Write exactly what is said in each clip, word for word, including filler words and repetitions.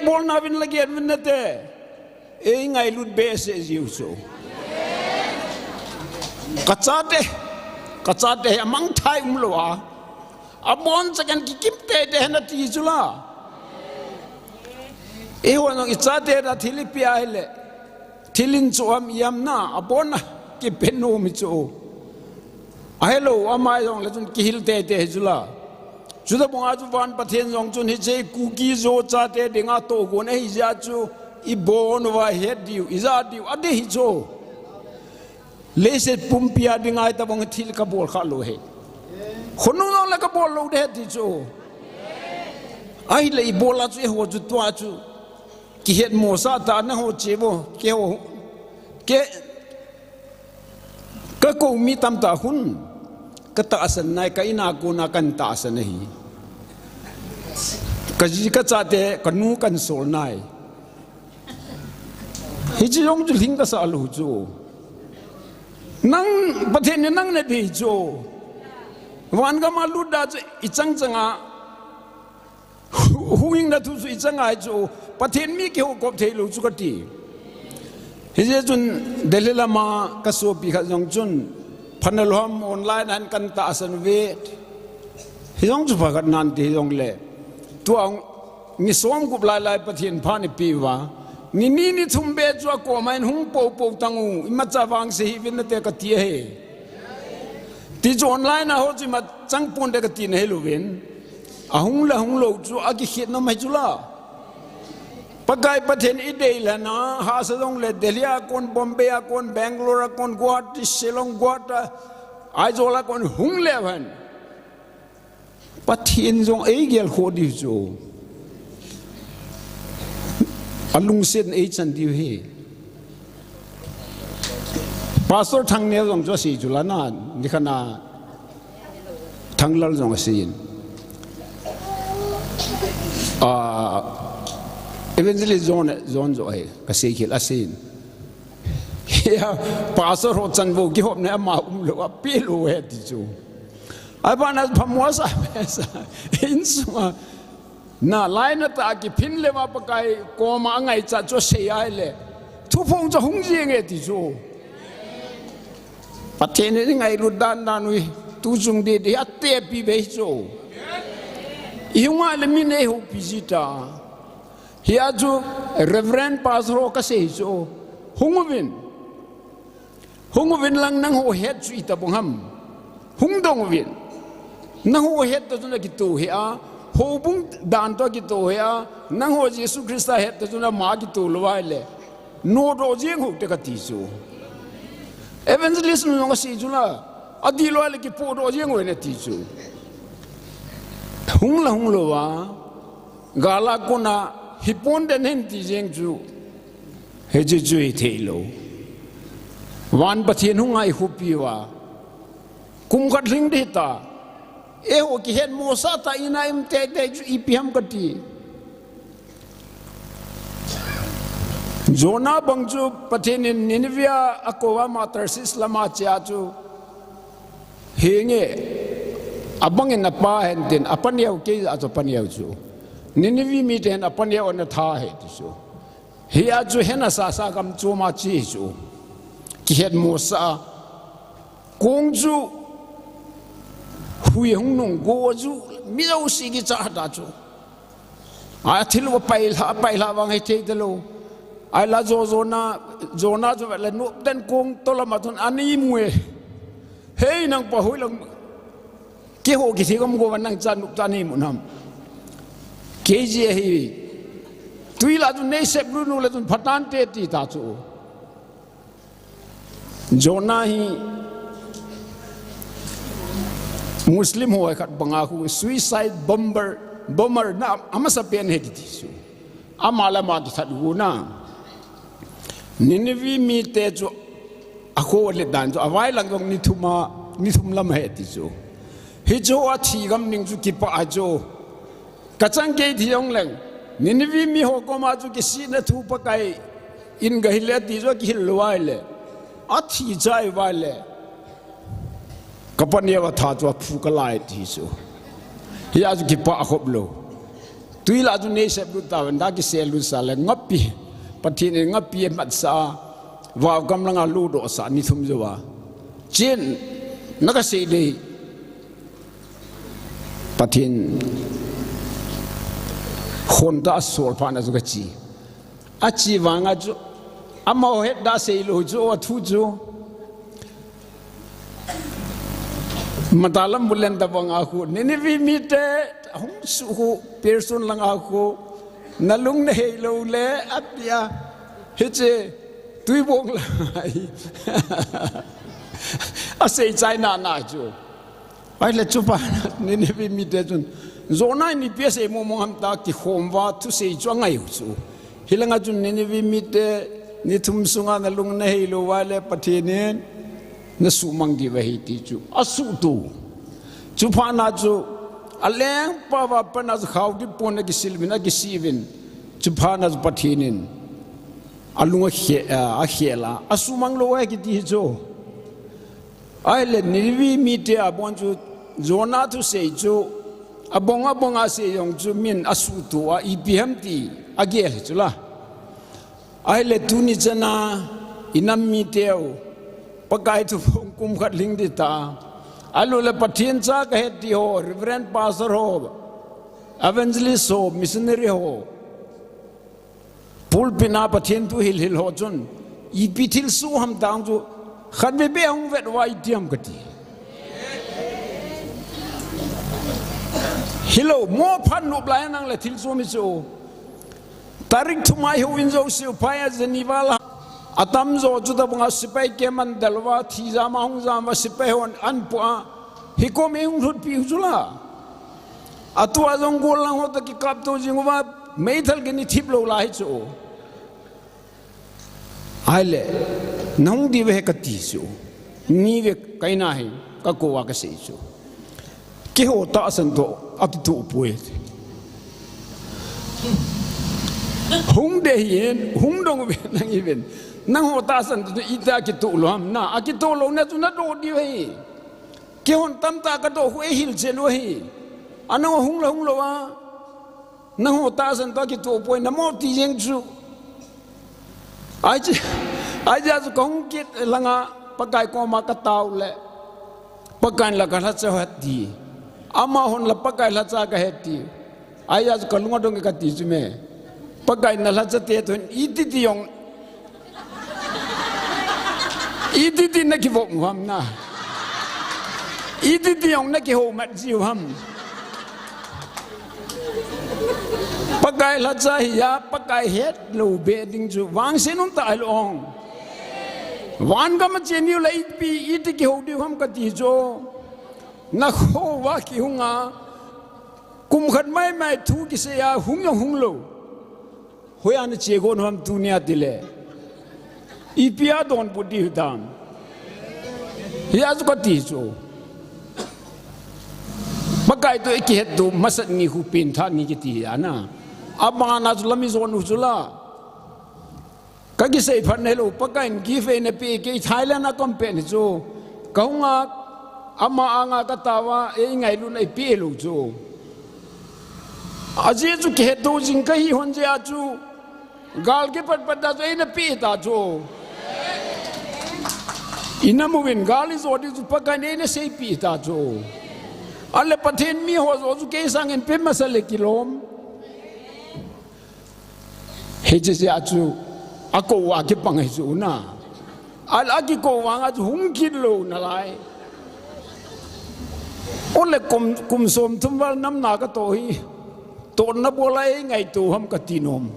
Bolna vin la gen vin nate. Ei ngailut behseh jiu chu. Ka chate, ka chate hi amangthah umlou a, abonchan kikim teitei hen ati chu la. Eiho jong i chate a thil i pia hile, thil in chu am i am na, abon a kipe nom hi chu. Ahilou, ama jong le chun kihil teitei hi chu la. Chuti banga chu van Pathen jong chun hiche Kuki Zo chate dinga tohgon ahi jeh a chu i bon uva het diu, i ja diu, adei hi chu. Leiset pumpi a dinga hitabang thil ka bol kha lou hi. Khonung jong le ka bol lou ding ahi ti chu. Ahile i bol a chu eiho chu tua chu kihetmosah tah a nangho che vo, keiho, kei, ka kou mi tamtah hin ka tahsan nai, ka in a kona kan tahsan ahi. Ka ji ka chate, ka nu kan sol nai. Hiche jong chu lhing ka sa lou chu. Nang, Pathen in nang nadei chu. Van gam a lut da chu i chang chang a. Hu-, huhhingna thu chu i chang ngai chu, Pathen mi kihou kop thei lou chu kati. Hijeh chun Delhi lama ka sopi khat jong chun, phat na lou ham online a hin kan tahsan uve. Hijong chu pha khat nan ti hijong le. Tua ni som gup lai lai Pathen phat eipeh uva. Ni ni ni thum beh chu akoma hin hung pou pou tang u, imacha vangse hih uvin nate kati ahi. Ti chu online a ho chu ima chang ponte kati na hilou vin. Ahung le hung lou chu akikhet nom ahi chu la. Pakai Pathen i dei lhon a, hahsa jong le Delhi a kon, Bombay a kon, Bangalore a kon, Guwahati, Shillong, Guwahati, Aizawl a kon hung le hen. Pathen jong eigel kho diu chu. Alungset in eichan diu ahi. Pastor Thangneo jong chu asei chu la na, nikhat na Thanglal jong asei in. Ah, Evangelist John, John jong ahi, ka sei khel asei in. Hia, Pastor ho chanvo kihopna ama umlou a, pelou ahi ti chu. Ahivangin phamosa, insunga. Na, lainat a kiphin leuva Pakai koma angaichat chu asei ahile. Thuphong chu hung jing e ti chu. Pathen in ngailut dan dan u hi. Tu chung ding ding hi atepi be hi chu. I hung a le min eihoupi ji ta. Hia chu Reverend Pastor ho kasei chu. Hung uvin. Hung uvin lang nangho het chu itobang ham. Hung dong uvin. Nangho het toh chun akitoh hih a, houbung dan toh akitoh hih a, nangho Jesu Christa het toh chun ama akitoh lou ahile. Nodoh jeng u hite kati chu. Evangelist nu jong asei chu la, adih lou ahile kipohdoh jeng u hite ati chu. Hung la hung lou a, gal a kona hipon den hen ti jeng chu. Hiche chu hithei lou. Van Pathen hung a i khopi uva. Kum khat lhing ding ta. Eiho kihetmosah tah a i um teitei chu ipi ham kati. Jonah bang chu Pathen in Nineveh a akou a ama Tarshish lama che a chu. Henge, abang in apa hen tin, apa neo kei a chu apa neo chu. Nineveh mite hin apa neo ana tha ahi ti chu. Hia chu hena sasa gam chom a che chu. Kihetmosah a. Kong chu hui hung nung go chu mi jouse kicha ta chu. A thil va pai lha, pai lha vang hithei talou. Ahila jo, Jonah, Jonah chu la nop den kong toh lama chun ana imu e. Hei nangpa hoilang Keiho kithi gam go van nang cha nop cha nei mu nam. Kei jeh hi. Tui la chun nei sep lut u le chun phatante ti ta chu. Jonah hi Muslim ho khat banga khu suicide bomber, bomber na amasa pen ahi kiti chu. Ama le ama kithat u na. Nineveh mite chu akhoh le dan chu avai lang jong ni thum a, ni thum lam ahi ti chu. Hichu athi gam ding chu kipah a chu. Ka chang kei thi jong leng. Nineveh mi ho koma chu kisihna thu Pakai in gahil e ti chu kihil lou ahile. Athi chai uva le. Ka paneo a tha chu aphu kalai ti chu. Hia chu kipah khop lou. Tui lah chu nei sep lut tauvin, da kisel lut sa le ngapi. Pathen in ngapi amat sa a, vau gam langa ludoh sa ni thum jou a. Chin, na kasei ding. Pathen khon ta asol phat na chu kachi. Achi vanga chu, amaho het da sei lou chu, athu chu. Mata lam bulen ta banga khu, Nineveh mite, hung su khu, Pearson langa khu, na lung na hei lou le, atia, hiche, tui bong lai. Asei chai na na chu. Ahile chu phat na, Nineveh mite chun, Jonah in ipi asei mong mong ham tia kikhom uva, thusei chu angai u chu. Hilanga chun Nineveh mite, ni thum sunga na lung na hei lou uva le Pathen in, na suhmang diu ahi ti chu. Asuhto. Chu phat na chu, alengpa uva pat na chu khao dip pon akisil uvin, akisih uvin. Chu phat na chu Pathen in, alung akhe-, a, akhel a. Asuhmang lou ahi kiti chu. Ahile Nineveh mite abon chu Jonah thusei chu abong abong a sei jong chu min asuhto a ipi ham ti agel hi chu la. Ahile tuni chana inam mite u Pakai thu phong kum khat lhing ding ta. Ahilou le Pathen cha kahet ti ho, Reverend Pastor ho, Evangelist ho, Missionary ho. Pulpit na Pathen thu hil hil ho chun, ipi thilsoh ham tang chu, khatvei beh hung vet uva iti ham kati. Hilou, mo phat nop lai nang le thilsoh mi chu. Tarik thum a ihouvin jouse u phai a Geneva la. Atamjo chu tabanga sepai keiman del uva, thi jam a hung jam uva sepai hon an pu a. Hikom eihung lhutpi u chu la. Atua jong gol lang ho toh kikapto jing uva, meithal kini thip lou lai chu. Ahile, nahung diu ve kati chu. Ni ve kaina hi, kakou a kasei chu. Keiho tahsan toh, akitoh poi. Hung ding ahin, hung dong uve nang ivin. Nangho tahsan toh, iti a kitoh lou ham na, akitoh lou na chu nadoh diu ahi. Keihon tamtah kadoh khu eihil cheh lou ahi. Anang hung la hung lou a. Nangho tahsan toh kitoh poi namo ti jeng chu. Ahi chu, ahi chu kahung kit langa Pakai koma katao le. Pakai in la kalhacha het ti. Amahon la Pakai lhacha kahet ti. Ahi chu kalung adong kati chu me. Pakai in nalhacha te toh iti ti jong. Iti ti nakivop u ham na. Iti ti jong nakihoumat jiu ham. Pakai lhacha hi a, Pakai het lou beh ding chu. Vangset um tah hilou ong. Van gam a che niu le ipi, iti kihou diu ham kati chu. Nakho uva kihung a. Kum khat mai mai thu kisei a, hung jong hung lou. Hoiya nache gon u ham tunia tile. Ipi a donbut diu hitam. Hia chu kati chu. Pakai toh ikihetto masat ni khu pengtha ni kiti hi ana. Abana chu lam ijon u chu la. Kakisei phat nahi lou, Pakai in gift eina pe kei Thailand a kaum pet ni chu. Kahung a, ama anga katao a, eingailut na eipe lou chu. Ajeh chu kihetto jing kahi hon jeh a chu. Gal kipat pat ta chu eina pe ta chu. Inam uvin gal ijo diu chu Pakai in eina seipi ta chu. Ahile Pathen mi ho jo chu kei sangin pe masa le kilom. Hiche jeh a chu akou a kipang hi chu na. Ahile akikou vanga chu hung kit lou nalai. Ole kum, kum som thum val nam na katoh hi. Tonna bol a eingaito ham kati nom.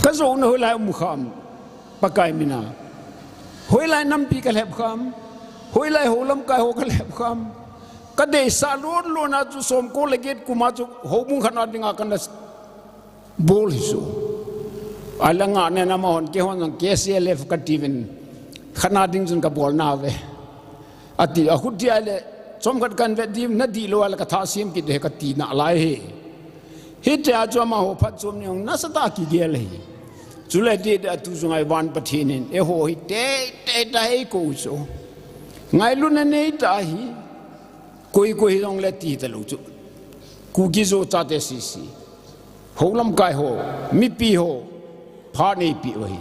Kajouna hoilai um kham. Pakai mina. Hoilai nampi kalhep kham. Hoilai hou lamkai ho kalhep kham. Kadeisah lon lon a chu som ko le get kum a chu houbung khat na dinga kana bol hi chu. Ahile ngah nen amahon keihon jong K C L F kati uvin. Khat na ding chun kabol nauve. Ati, ahuti ahile, chomkhat kahin vet diu, nadih lou ahile kathah sem kit ding ahi kati nalai hi. Hitia chu amaho phatchomna jong nasatah a kigel ahi. Chule dih dih a tu chunga van Pathen in, eiho hi teitei tah a eikou chu. Ngailutna neitah ahi. Koi koi hijongle ti talou chu. Kuki Zo chate sese. Houlamkai ho, mipi ho, phat neipe u ahi.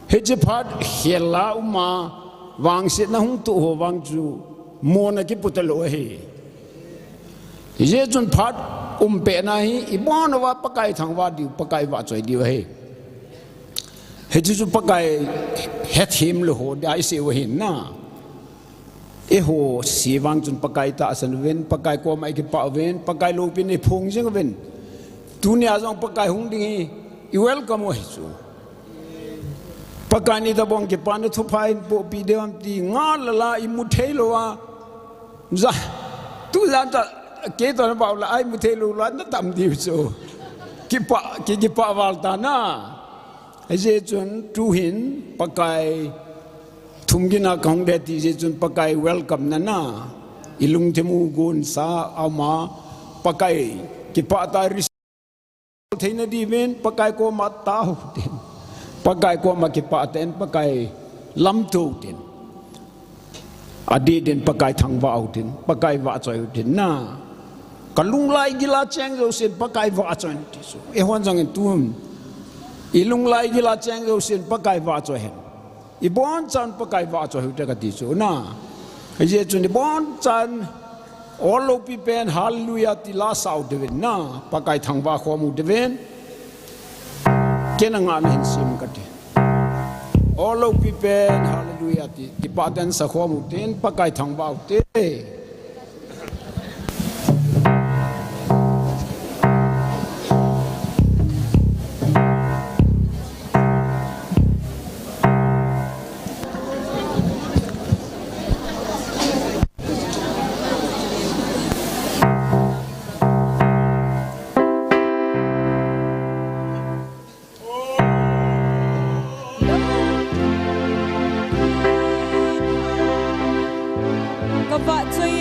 Hiche phat khel a um a, vangsetna hung toh ho vang chu, mona kipu talou ahi. Hijeh chun phat um pehna hi, ibon uva Pakai thangvah diu, Pakai vahchoi diu ahi. Hiche chu Pakai hethem lou ho dia isei u ahi na. Eiho se vang chun Pakai tahsan uvin, Pakai koma ikipah uvin, Pakai loupina iphong jing uvin. Tunia jong Pakai hung ding hi, i welcome u ahi chu. Pakai in itobang kipana thupha eipohpeh diu ham ti ngal lala imu thei lou a. Ja, tujan ta, kei toh nabau la, imu thei lou la, natam diu chu. Kipah, ki, kipah val ta na. Hijeh chun tuhin Pakai thum gin a kahung ding ti jeh chun Pakai welcome na na. Ilungthim u gonsa a um a Pakai kipah tah receive theina diuvin Pakai koma tao u hitin. Pakai koma kipah tah in Pakai lamto u hitin. Adeh din Pakai thangvah u hitin, Pakai vahchoi u hitin na. Ka lunglai gil a cheng jousen Pakai vahchoi un ti chu. Eihon jong in tun. I lunglai gil a cheng jousen Pakai vahchoi hen. Ibon chan Pakai vahchoi u hite kati chu na. Hijeh chun ibon chan ol loupi pen hallelujah ti la sao diuvin na. Pakai thangvah khom u diuvin. Kei nanga nahin sim kati. Ol loupi pen hallelujah ti. Kipah tah in sa khom u hitin Pakai thangvah u hite. Ka vahchoi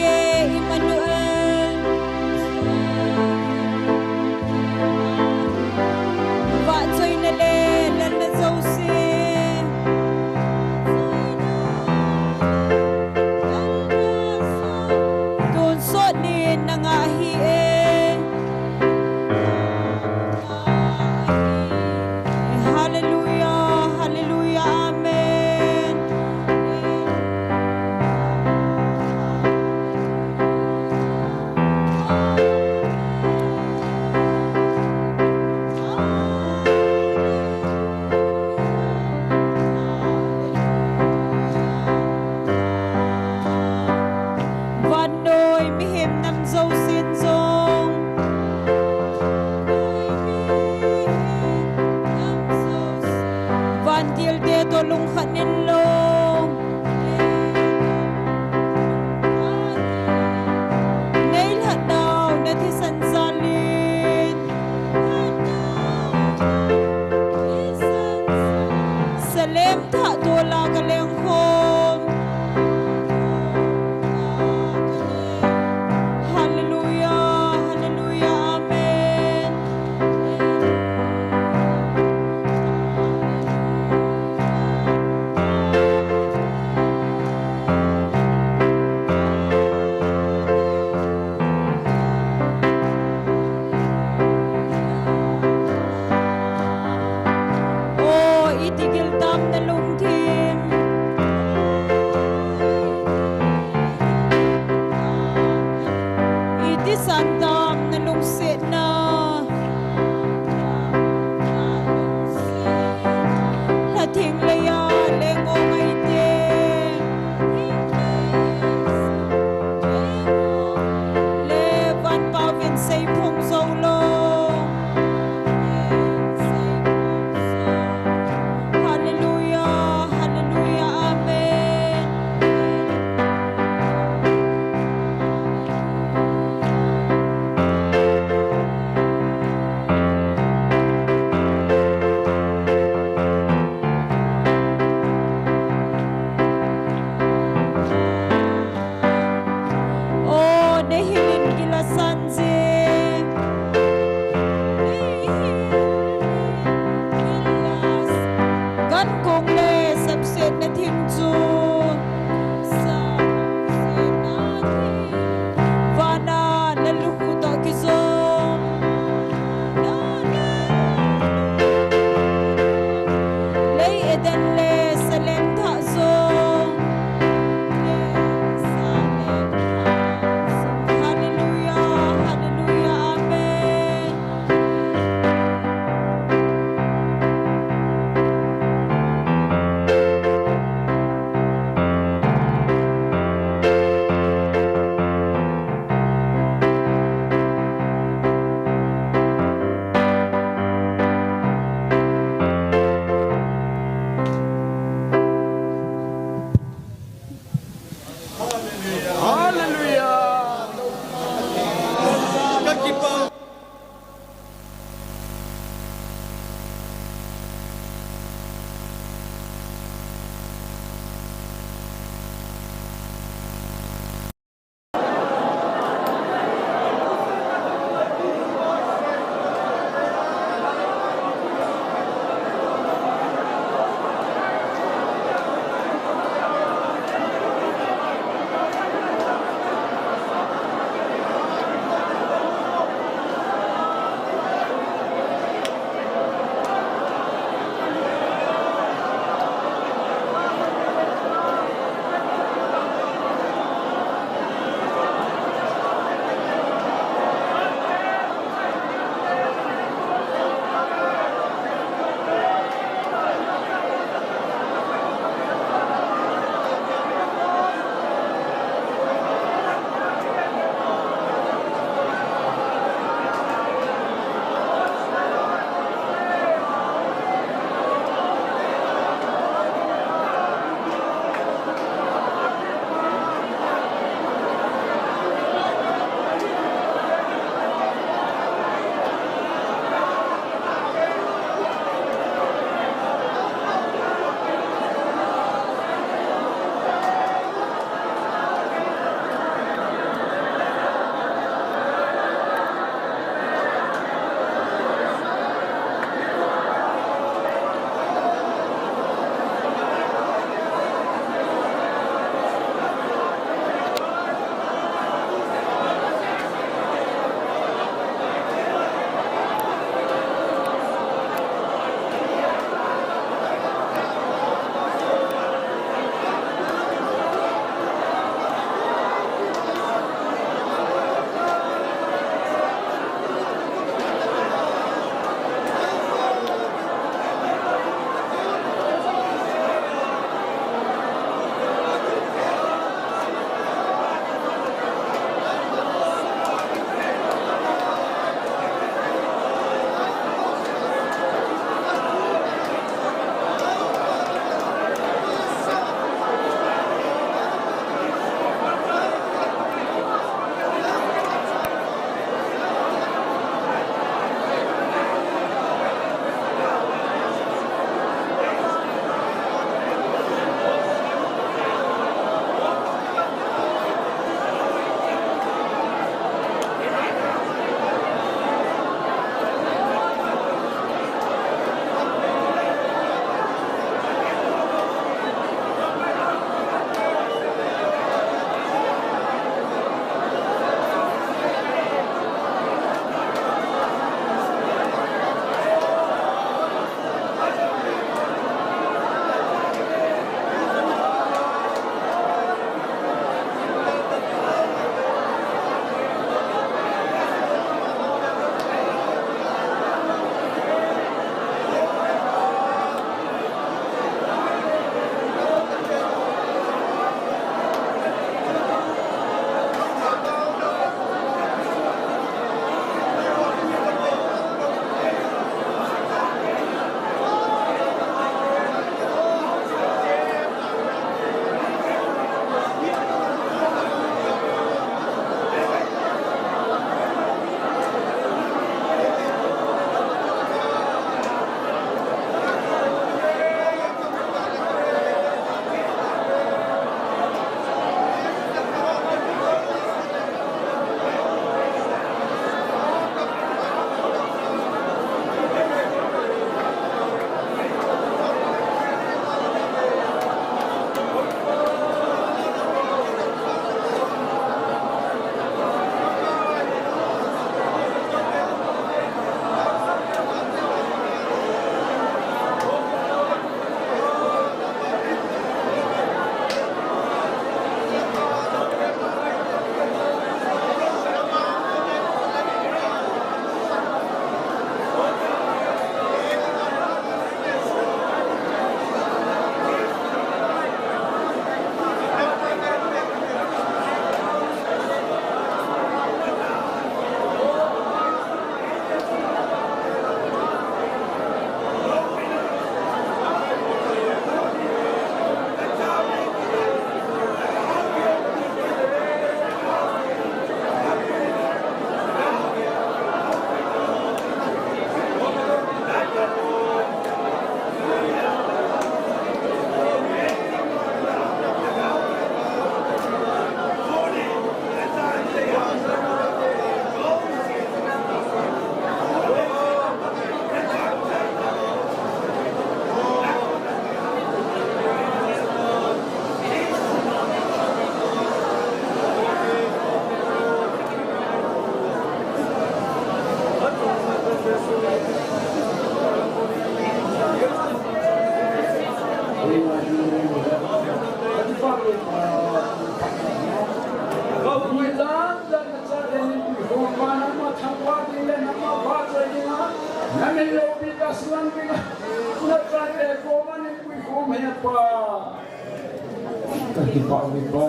Ka kipah uve Pa,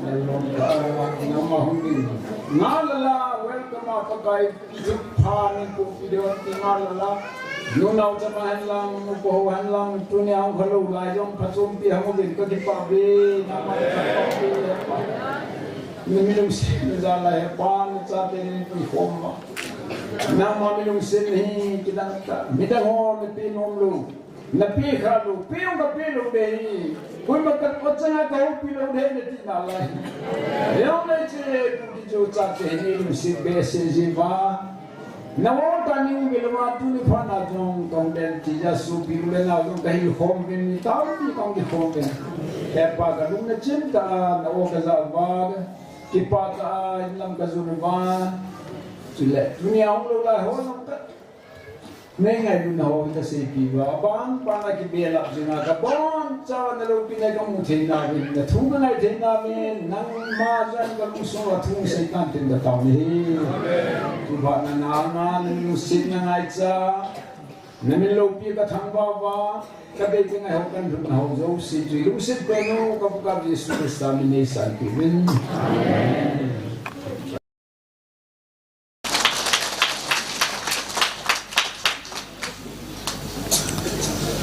na lom ka, nangma hung ding. Nga la la, welcome a Pakai, pi jong pha nei poh pi ding ti nga la la. Nunao chapa hen lang, nupa ho hen lang, tunia hung kha lou lai jong phachompi hung uvin, ka kipah uve, nangma ka kipah uve, Pa. Na milungset na jal a he Pa, na chate nei puikhom uva. Nangma milungset hi kidang tah, midang ho na pe nom lou. Na pe kha lou, pe jong ka pe lou ding ahi. Koima ka, ka changa ka houpi lou ding ahi na ti nalai. Hijong le hiche, pu Kijo chate hi nei lungset behseh jeh uva. Na o tah nei uve lou ma, tuni phat na jong kahung den ti jeh a sopi u le nao jong ka hilkhom uvin, mi tampi kahung kikhom uvin. He Pa, ka lung na chim tah a, na o ka ja uva. Kipah tah a, in lam ka jon uva. Chule, tunia hung lou lai ho jong ka Nei ngailutna ho ka seipi uva, abang bang a kibelap jing a, ka boncha na loupina ka mu thei nauvin, na thu ka ngai thei nauvin, nangma jal in ka lungsung a thu sei tan tin ka tao nahi. Thupha na na nga, na lungset na ngaicha, na min loupi ka thangvah uva, ka bei ka ngai ho kan lhutna ho jouse chu lungset peh in, ka Pu ka Jesu Christa min in nei sanpeh uvin. Amen.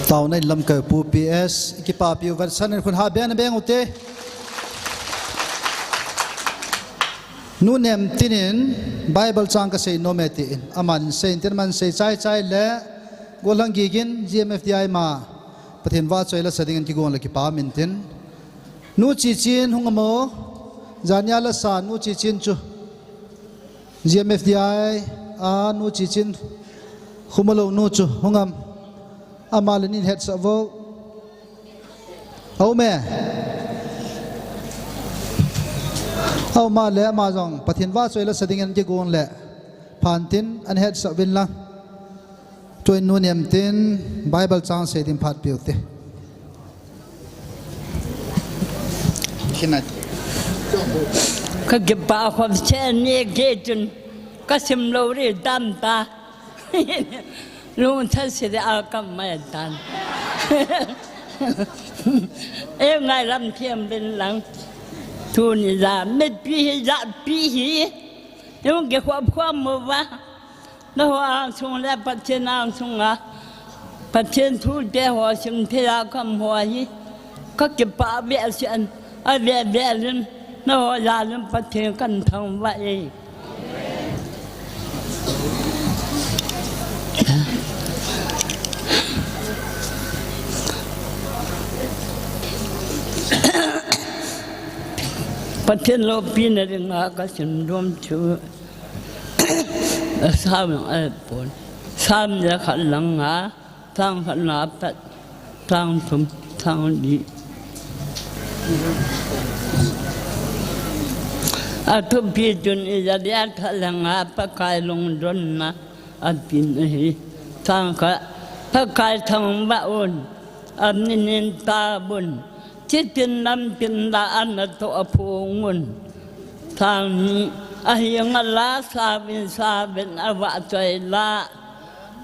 Taona in lamkai u Pu P S, kipapi u, vetsahnan khut ha beng beng ute. Nu Nemtin in Bible chang ka sei nom e tin, aman sei in tin, aman sei chai chai le, gollhang Gigin, G M F D I ma, Pathen vahchoi la sa dingin kigong le kipa um in tin. Nu Chichin hung am o, jania la sa Nu Chichin chu. G M F D I a Nu Chichin, Khumalo nu chu hung am, ama le nin hetsah vo. Aum e. Aum a le ama jong Pathen vahchoi la sa dingin kigong le phan tin an hetsah uvin lang. Tuin Nu Nemtin Bible chang sei ding phat peh ute. Khinai. Ka kipah khom chen ni kei chun ka sim lou ri tam ta. Lungthah seh a ka mai tan. E ngai lam thiam ben lang. Tuni ja mipi hi, japi hi. Yung kikhop khom mo va. Nangho angsung le Pathen angsung a, Pathen thu te ho sim thei a ka um ho hi, ka kipah behseh in, a ve ve in, nangho jal in Pathen kan thangvah e. Pathen loupina dinga ka sim nom chu. Sam, eh, pon. Sam le khat lang nga, chang khat na pat, chang thum, chang li. Athupi chun Isaiah khat lang nga, Pakai lungdonna apin ahi. Chang khat, Pakai thangvah un, aminin tah un. Chitin lamtin la ana toh aphong un. Chang ni, ahinga la sa uvin sa uvin avahchoi la.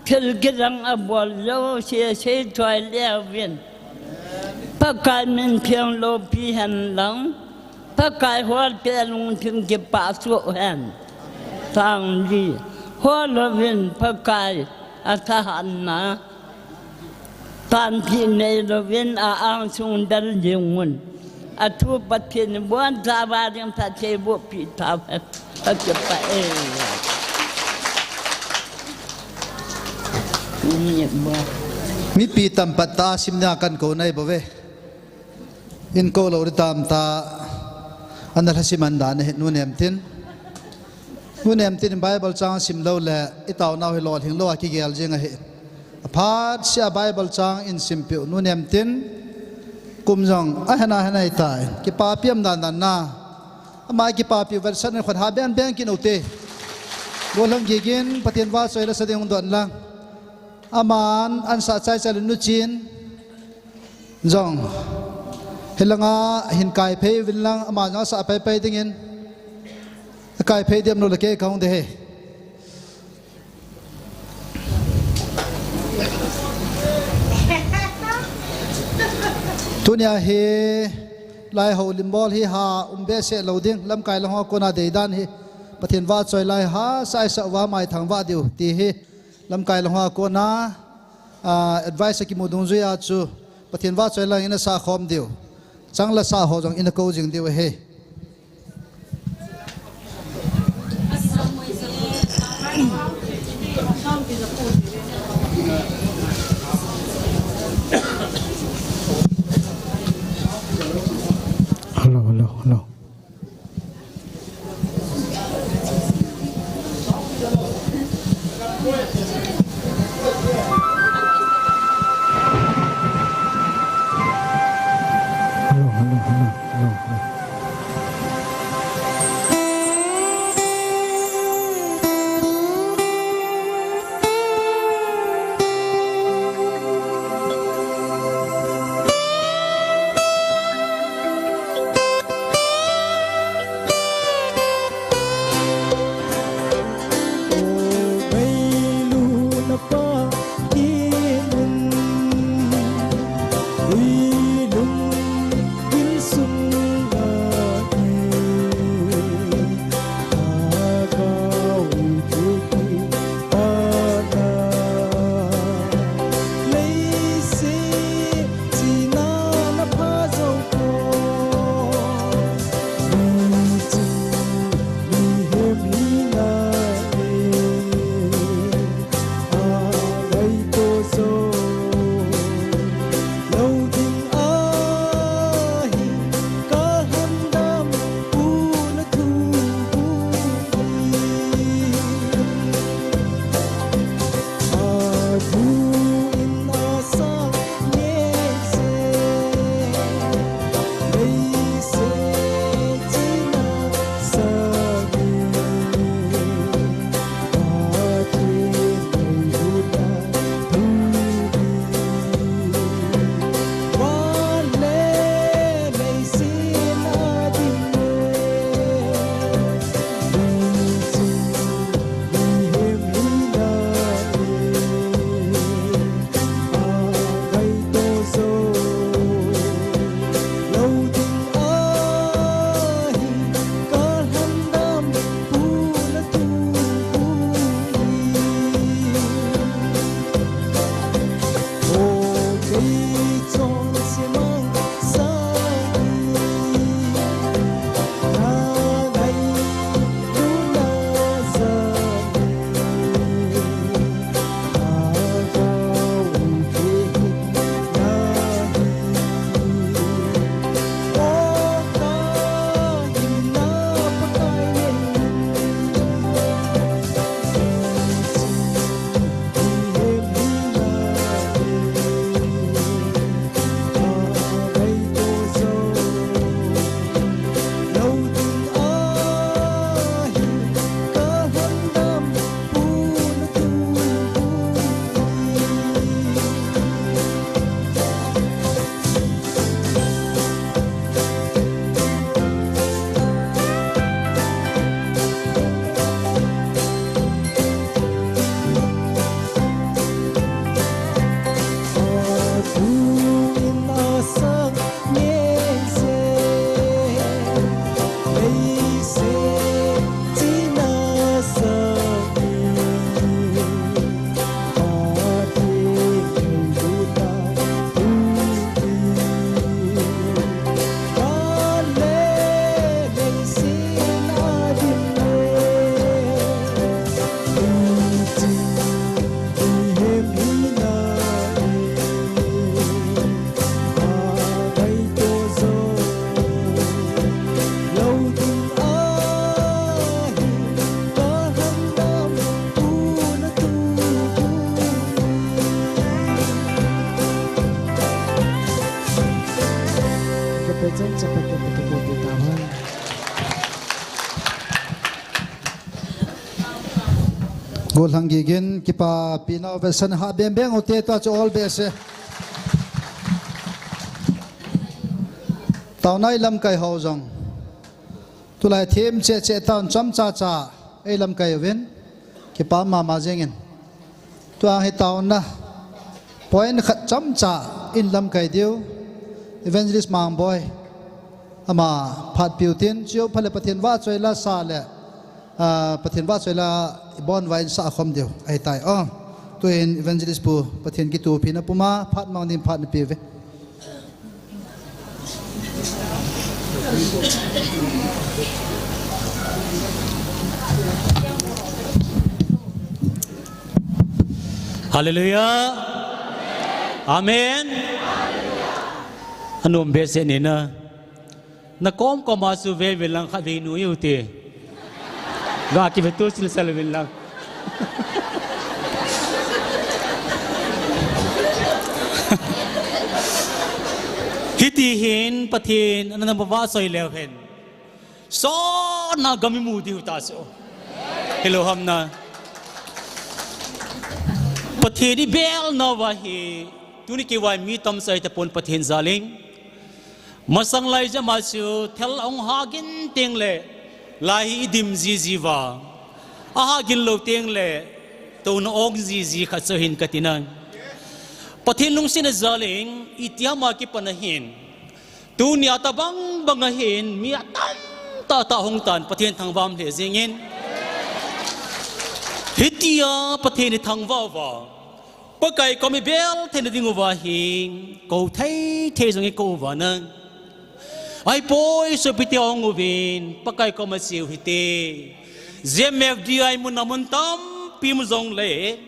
Thil kidang abol jouse seichoi le uvin. Pakai min theng loupi hen lang. Pakai holte lungthim kipah soh hen. Chang li, hol uvin Pakai athahatna. Tanpi nei louvin a angsung del jing un. Athu Pathen in boncha va ding phatthei boh peh tauhen. Ka kipah e. Mipi tamtah sim na kan kou nai bou ve. In kou lou di tamtah. Ana lhasim an dan ahi Nu Nemtin. Nu Nemtin in Bible chang sim lou le, i taonau hi lolhing lou a kigel jing ahi. Aphat sia Bible chang in simpeh u Nu Nemtin. Kum jong ahen ahen ahitai. Kipapi um dan dan na. Ama kipapi u vetsahnan khut ha beng beng kit ute. Golhang Gigin, Pathen vahchoi la sa ding hung don lang. Aman, an sa chai chai le nu chin. Jong. Hilanga hin kai phei uvin lang, ama jong sa pai pai dingin. Kai phei diam nu le kei ka hung de he. Tunia hi, lai ho limbol hi ha, um behseh lou ding, lamkai lang ho kona deidan hi. Pathen vahchoi lai ha, sa sa uva maithang vah diu, ti hi. Lamkai lang ho kona, ah, advice a kimu dungjuia chu, Pathen vahchoi lang ina sa khom diu. Chang la sa ho jong ina ko jing diu he. Hello, hello, hello. Golhang Gigin, kipapi nau vetsahna ha beng beng ute, tua chu all best e. Taona i lamkai ho jong. Tulai thim che che taon chomcha cha ei lamkai uvin. Kipa mama jingin. Tua hi taona point khat chomcha in lamkai diu. Evangelist Mangboi. Ama phat piu tin, chiu phale Pathen vahchoi la sa le, ah, Pathen vahchoi la ibon va in sa khom diu. Ahi tai. Oh, tuin Evangelist Pu, Pathen kitupi na puma, phat mang din phat na piu ve. Hallelujah. Amen. Anom behseh ni na. Na kom kom a chu ve ve lang khat ve nu u te. Ga ki ve tu sil sel ve lang. Hiti hin Pathen, ana na ba va soi leu hen. Sona gam i mu diu ta chu. Hello, ham na. Pathen i bel na va hi. Tuni kivai mi tam sai ta pon Pathen jalin. Masang lai jama chu thel ong ha gin teng le. Lai hi i dim ji ji va. A ha gin lo teng le. Tona ong ji ji kha chu hin ka ti nan. Pathen lungsin a jalin. I ti ama kipan a hin. Tunia tabang bang a hin mi atam tah tah hung tan Pathen thangvah le jingin. Hitia Pathen i thangvah va. Pakai kom i bel thei na ding uva hin. Ko thei thei jong i ko uva na. Ai poi sopite ong uvin. Pakai kom a chiu hite. J M F D I mun a mun tampi mu jong le.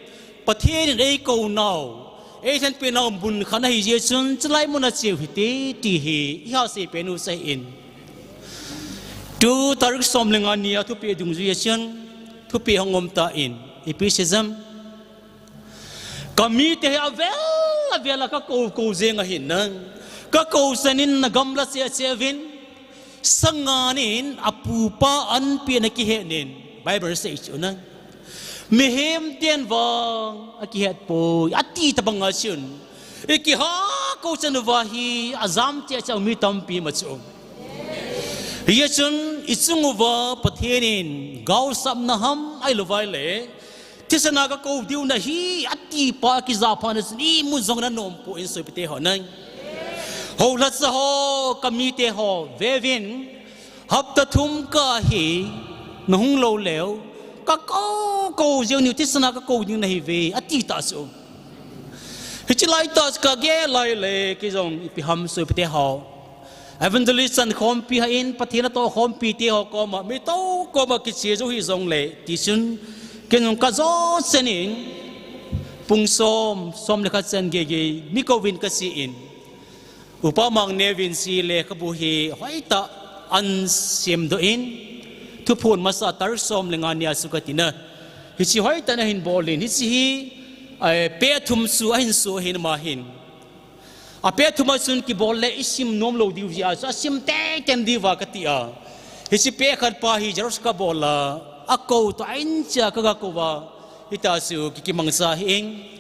Pathen in ei ko nau, ei lhenpi nau mun khat ahi jeh chun, chulai mun a chiu hite, ti hi, i ha sei pen u sa in. Tu tarik som le nga ni a thupi dungjui a chun, thupi hong um ta in, ipi sei jam. Ka mite hi avel, avel a ka ko, ko jeng ahin nang. Ka ko sanin na gamla se, se vin. Sangan in a pupa an pi na kihe nin. Bible sei chu nang. Mihem ten vang a kihet poi, a ti tabang a chun. I kiha ko chan uva hi a jam che chang mi tampi ma chu. Hi chun i chung uva Pathen in gaosap na ham ai lo vai le. Thisana ka ko diu na hi a ti pa ki ja pha na chun i mu jong na nom poi sopite ho nang. Ho la sa ho ka mite ho vevin. Hapta thum ka hi, na hung lo leu, ka ko, ko jeng niu thisana ka ko ding na hi ve, a ti ta chu. Hichi lai ta chu ka ge lai le, ki jong ipi ham sopite ho. Evangelist chan khompi ha in, Pathen a to khompi te ho koma, mi to koma kiche jou hi jong le, ti chun, ken jong ka jo chen in, pung som, som le khat chen ge ge, mi ko vin ka si in. Upa Mang Nevin si le ka bu hi hoitah an sim do in, thuphon masa tar som le nga nia su ka tina. Hichi hoitah na hin bol in, hichi hi, eh, pe thum su a hin su hin ma hin. A pe thum a sun ki bol le i sim nom lo diu ji a, su a sim te ten diu va ka ti a. Hichi pe khat pa hi Jerusalem ka bol la, a ko to a in cha ka ga ko va, hita su ki ki mang sa hi ing.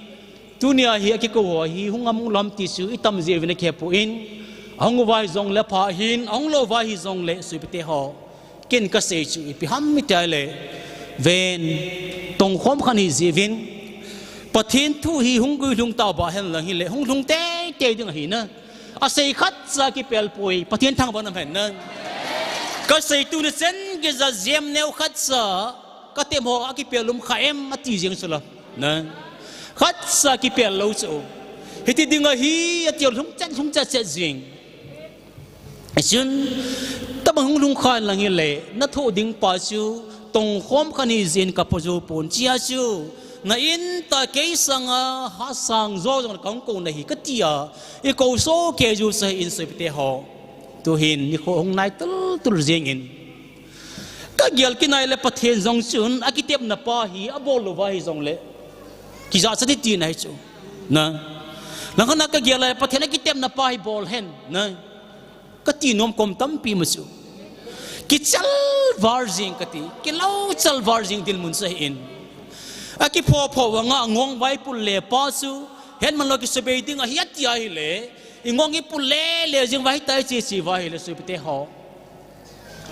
Tunia hi a ki ko ho hi hung am hung lam ti chu i tam je vin a khe pu in, a hung vai jong le pha hin, a hung lo vai hi jong le sui pite ho. Ken ka sei chu ipi ham mi tai le, ven, tong khom khan hi ji vin, Pathen thu hi hung gui lhung ta ba hen lang hi le, hung lhung te te ding a hi na. A sei khat cha ki pel poi, Pathen thang ba nam hen na. Ka sei tu ni chen ki ja jem neu khat cha, ka tem ho a ki pel lum kha em a ti jeng su la. Na. Khat sa ki pel lo chu. Hiti ding a hi a ti lhung chat lhung chat chat jing. Chun, tama hung lhung khan lang hi le, na tho ding pa chu, tong khom khan hi jin ka po jo pon chia chu. Na in ta kei sanga ha sang jo jong ka hung ko na hi ka ti a. I ko so ke ju sa in sui pite ho. Tu hin ni kho hung nai tul tul jing in. Ka gial kinai le Pathen jong chun, a kitepna pa hi, a bol lo va hi jong le. Kija cha ti ti na hi chu. Na. Lang khan a ka gial le Pathen a kitepna pa hi bol hen. Na. Ka ti nom kom tampi ma chu. Kichal var jing ka ti. Kilo chal var jing dil mun sa hi in. Akipho pho vanga ngong vai pul le pa chu, hen man lo kisabei ding ahi ati ahile, i ngong i pul le le jing vai tai chi chi vai le sui pite ho.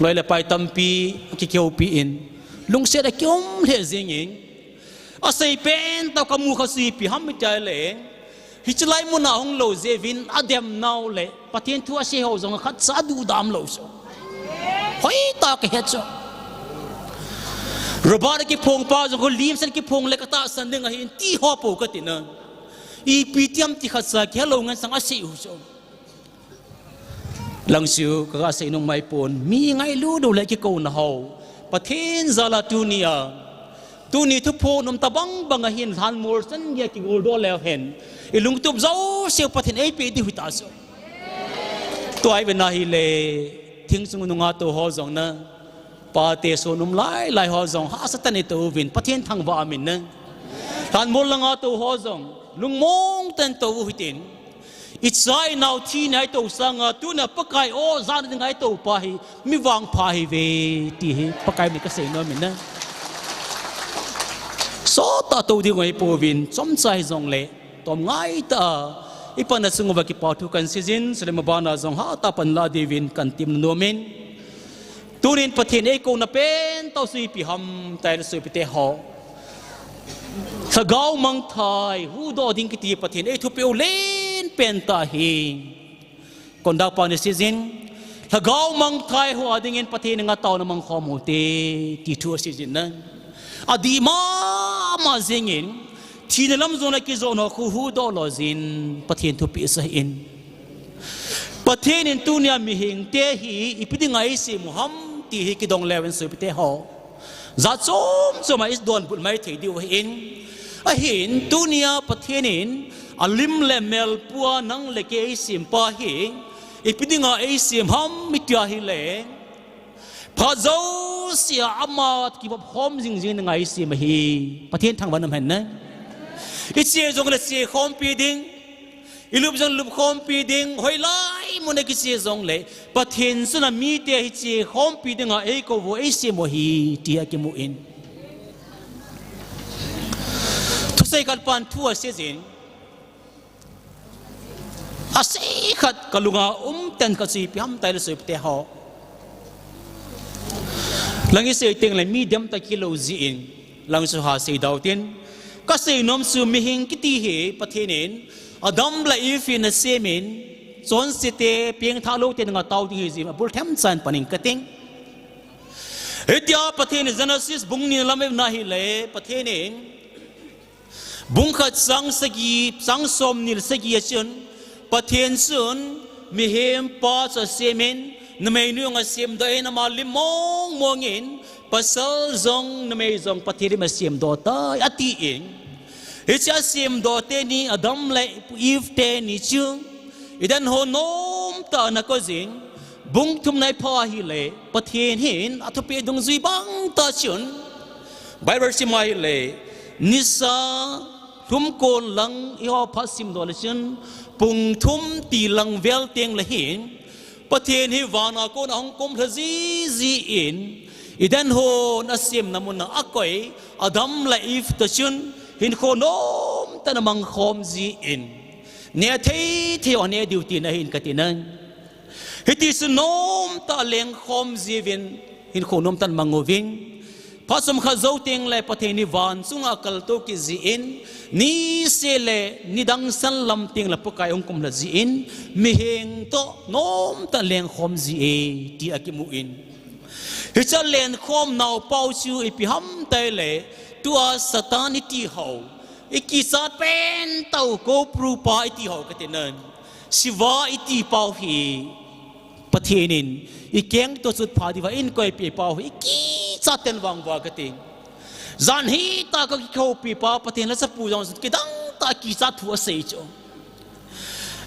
Loi le pai tampi, akikeupi in. Lungset akium le jing in. Asei pen tau kamu kha sui pi ham mi tai le. Hichilai muna hung lo jeh vin adem nau le. Pathen thu asei ho jong khat cha du dam lo so. Hoi ta ka he cho. Robert kiphong pa jong ko lim san kiphong le kata san ding ahi in ti ho po ka tina. Ipi tiam ti khat cha ki hello ngan sang asei u so. Langsiu ka ga sei nung mai pon, mi ngailu do le kiko na ho. Pathen jala tunia. Tuni thuphon um ta bang bang ahin lhan mol san gei kigol do leu hen. I lungtup jo seu Pathen ei pe di hui ta so. Tua i ve na hi le, thing sung nunga to ho jong na. Pa te so num lai lai ho jong ha Satan i to vin Pathen thangvah amin na. Lhan mol langa to ho jong, lungmong ten to u hitin. I cha i nau thi nai to sanga tuna Pakai o jan ding ai to pa hi mi vangpha hi ve ti hi Pakai mi ka sei nom in na. Sot ta to ding ai po vin chomcha hi jong le tom ngai ta i pan a chung uva kipa thu kan sei jin sule ma bana jong ha ta pan la di vin kan tim nom in. Tunin Pathen ei kona pen tau sui pi ham tai le sui pi te ho. Lhagao mangthai, huhdoh ding kiti Pathen ei thupi u len pen ta hi. Konda pa ni season. Lhagao mangthai hua dingin Pathen nga tau na mangkhom u te, ti thu season na. Adi mama jingin, thina lam jong na kijo no khu huhdoh lo jin, Pathen thupi sa in. Pathen in tunia mihing te hi ipi dinga eisem u ham ti hi kidong leu in sui pi te ho. Jat chom chom a i donbut mai thei diu ahin. Ahin tunia Pathen in a lim le mel pua nang le kei eisem pa hi ipi dinga eisem ham mi tia hi le. Phat jousea ama kibop khom jing jing dinga eisem ahi. Pathen thangvah in um hen na. I che jong le che khompi ding. I lup jong lup khompi ding, hoilai mun a kiche jong le, Pathen chun a mite hi che khompi dinga ei kou u, ei sem u ahi, ti a kimu in. Thusei khat pan thu a sei jin, a sei khat ka lunga um ten ka sui pi ham tai le sui pi te ho. Lang i sei teng le mi dem ta kilo jin, lang chu ha sei dau tin. Ka sei nom chu mihing kiti hi Pathen in Adam le Eve in a sem in, chonse te piengthah lo te nga tau ding hi jin, a bul them chan panin ka ting. Hitia Pathen in Genesis bung ni lam na hi le, Pathen in bung khat chang sagi, chang som ni le sagi a chun, Pathen chun mihem pa chu a sem in, numei nu a sem doh in ama lim mong mong in, pasal jong numei jong Pathen lim a sem doh tai, a ti in. Hiche a sem doh teni Adam le Eve teni chu, Eden hon nom ta na ko jin, bung thum na i pha hi le, Pathen hin a thupi dungjui bang ta chun, Bible sim a hi le, nisa lhum kon lang i ho pha sim doh le chun, pung thum ti lang vel teng le hin, Pathen hi van a kon a hung kum lha ji ji in, Eden hon a sem na mun a a koi, Adam le Eve ta chun, hin kho nom ta na mang khom ji in, ne thei thei o ne diu ti na hin ka ti nan. Hiti chu nom ta leng khom ji vin, hin kho nom ta na mang u vin. Phat chomkhat jou teng le Pathen hi van chunga kal to kit ji in, ni se le ni dang san lam teng le Pakai hung kum lha ji in, mihing to nom ta leng khom ji e, ti a kimu in. Hiche a leng khom nau pau chu ipi ham tai le, tua Satan i ti ho, i kichat pen tau ko pru pa i ti ho ka ti nan. Siva i ti pau hi. Pathen in i keng to chut pha diuva in koi pi pau hi, i kichat ten vang uva ka ti. Jan hi ta ka kikhopi pa Pathen la sapu jong chut kidang ta kichat thu a sei chu.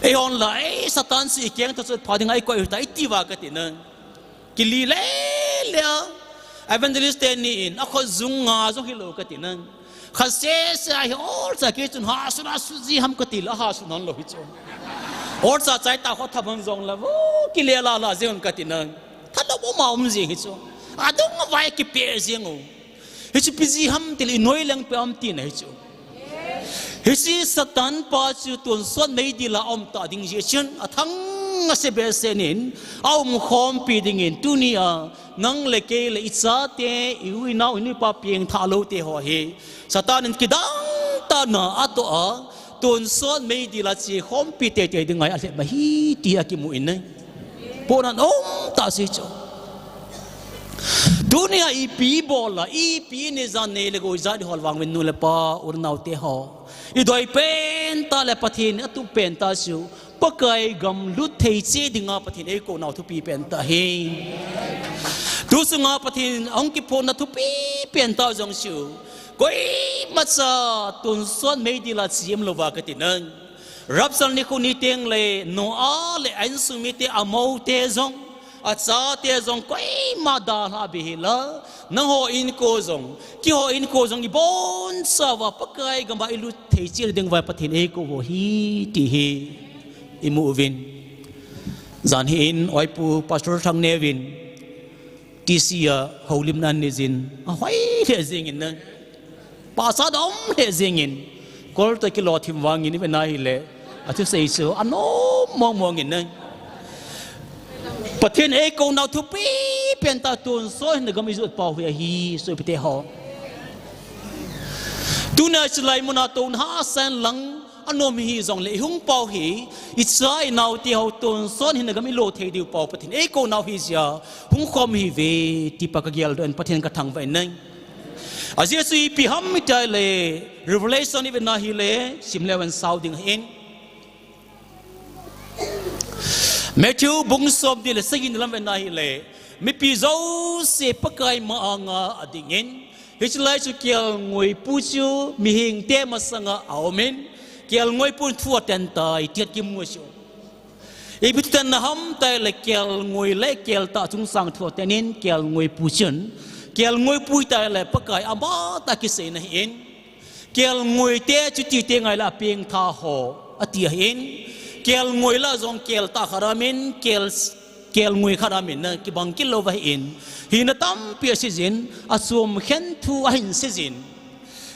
Ei hon la, ei Satan si i keng to chut pha dinga i koi ta i ti uva ka ti nan. Kili le le a. Evangelist teni in, a kho jung nga jong hi lo ka ti nan. Kha se se a hi ol cha ki chun ha su na su ji ham ka ti la ha su nan lo hi chu. Ol cha chai ta kho tha bang jong la vo ki le la la jeng ka ti nan. Tha lo bo ma um ji hi chu. A dong a vai ki pe jeng u. Hichu ipi jeh ham tile inoi leng pe am tina hichu. Hichu Satan pa chu tonsot meidil a aum ta ding jeh chun athang ase behseh in aumkhompi dingin tunia nang le kei le ichate, i u i nao, i nu i pa pengthah lou te ho hi Satan in kidang tah a atoh a, tonsot meidil a chekhompi teitei ding ngai alhep ahi ti akimu in ahi. Pohnat aum tah se chu. Tunia ipi bol a, ipi ni jan nei le gou ijat ihol vang uvin nu le pa, u le nao te ho. Idoi pen tah le Pathen atup pen tah chu, Pakai gam lut thei cheh dinga Pathen eikou nau thupi pen tah ahi. Tu sunga Pathen ahung kiphonna thupi pen tah jong chu, koimacha tonsot meidil a che umlou va kati nai. Rapture nikho ni teng le Noah le a insung mite, amou te jong, achate jong koima dalha beh hih la, nangho inko jong, keiho inko jong ibonchauva Pakai gam a ilut thei cheh ding uva Pathen eikou u ahi ti hi imu uvin. Jan hi in oipu Pastor Thangneo in T C a houlimna nei jin, ahoi lheh jeng in ahi. Pastor dom lheh jeng in. Kol toh kilou thim vang in ive na hile, athusei chu anom mong mong in ahi. Pathen eikou nau thupi pen tah tonsot hinna gam ijot pau hi ahi, sopite ho. Tuna chulai muna tona hahsa in lang anom hi jong le ihung pau hi, icha inao te ho tonsot hinna gam ilo thei diu pau Pathen eikou nau hi jeh a hung khom ihiuve ti pa kagel doh in Pathen kathangvah in ahi. Ajeh chu ipi ham itile, Revelation ive na hile, sim leu hen sao ding ahin. Matthew bung som ni le sagi na lam ive na hile, mipi jouse Pakai ma anga ading in, hiche lai chu kelngoi pu chu mihing te masanga aum in, kelngoi pun thu aten tai ti akimu chu. Ipi thu tenna ham tile kelngoi le keltah chungchang thu aten in kelngoi pu chun, kelngoi pu tile Pakai ama tah kiseina ahin, kelngoi te chuti teng ahile apengtha ho ati ahin, kelngoi lah jong keltah khat aum in, kel, kelngoi khat aum in, kibang kit lou va ahin, hina tampi asei jin, achom khen thu ahin sei jin.